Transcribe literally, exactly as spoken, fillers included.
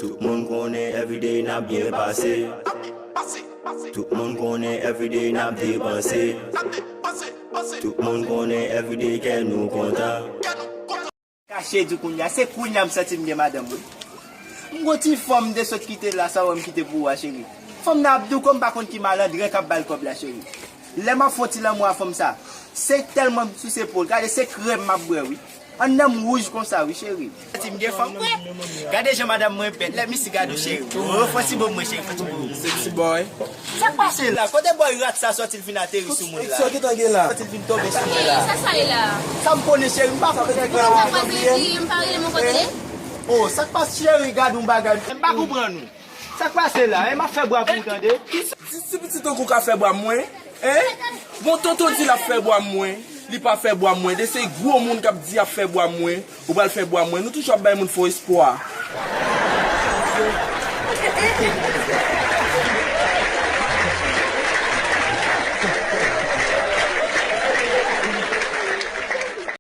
Tout moun konnen everyday n ap byen pase. Tout moun konnen everyday n ap depanse. Tout moun konnen everyday kè nou kontan. Kache di kounya, se kounya m santi m gen madanm wi. M gon ti fanm m te sot kite la, sa wè m kite pou ou a cheri. Fanm nan ap di w kòm m pa konn ki malandren k ap ba l kòb la cheri. Lè m ap fè yon ti lanmou a fanm sa, se tèlman m souse po l, gade se krèm m ap bwè wi. Anndan m wouj konsa wi cheri. Santi m gen fanm vre. Gade jan madanm mwen bèl, let me see gade w cheri. Oh, fò ti bo mwen cheri, fò ti bo. Sexy boy. Sa k pase la? Kote bòy rat sa sòti l fin ateri sou mwen la? Sa ki tan gen la? Sòti l fin tonbe sou mwen la. Sa sa ye la? Sa m konnen cheri, m pa konnen. Ou pa kwaze di m pa rele m yon kote? Oh, sa k pase cheri, gad yon bagay. M pa konprann ou. Sa k pase la? E m ap fè bwa pou ou tande. Si, si pitit tankou ka fè bwa mwen, hein? Bon, tonton di l ap fè bwa mwen, li pa fè bwa mwen. De se gwo moun k ap di ap fè bwa mwen, ou pral fè bwa mwen. Nou toujou ap bay moun fo espwa.